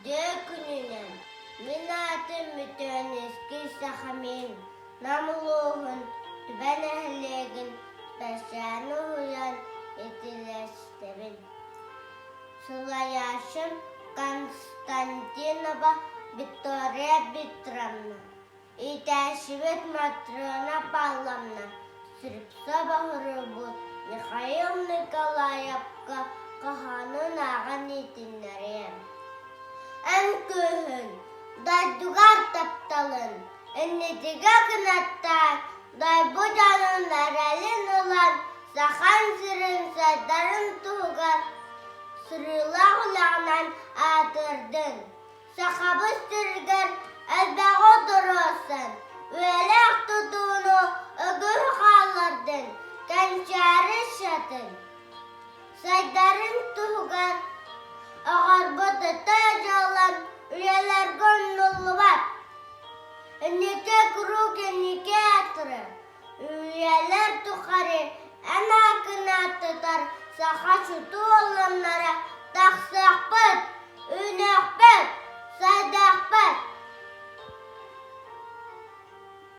Дьэ күнүнэн, мин аатым Бүтүөнүскүй Сахамин, Нам улууһун Түбэ нэһилиэгин Бэсээн уһуйан итилэстэбин. Салайааччым Константинова Виктория Петровна. Иитээччибит Матрена Павловна Слепцова суруйбут Михаил Николаевка хоһоонун ааҕан иһитиннэриэм. Эн күүһүн, дойдугар тапталын, иннитигэ кынаттаан, дойбу дьонун эрэлин ылан, Сахан сирин сайдарын туһугар сырыылаах үлэҕинэн аатырдыҥ. Сахабыт сиригэр элбэҕи туруорсан, үйэлээх тутууну үгүһү хааллардын, кэнчээри ыччатын сайдарын туһугар оҕорбут ытыы дьоллон үйэлэргэ умнуллубат. Инники куруук инники аатырар, үйэлэр тухары эн ааккын ааттатар саха чутуу оллонноро тахсыахпыт!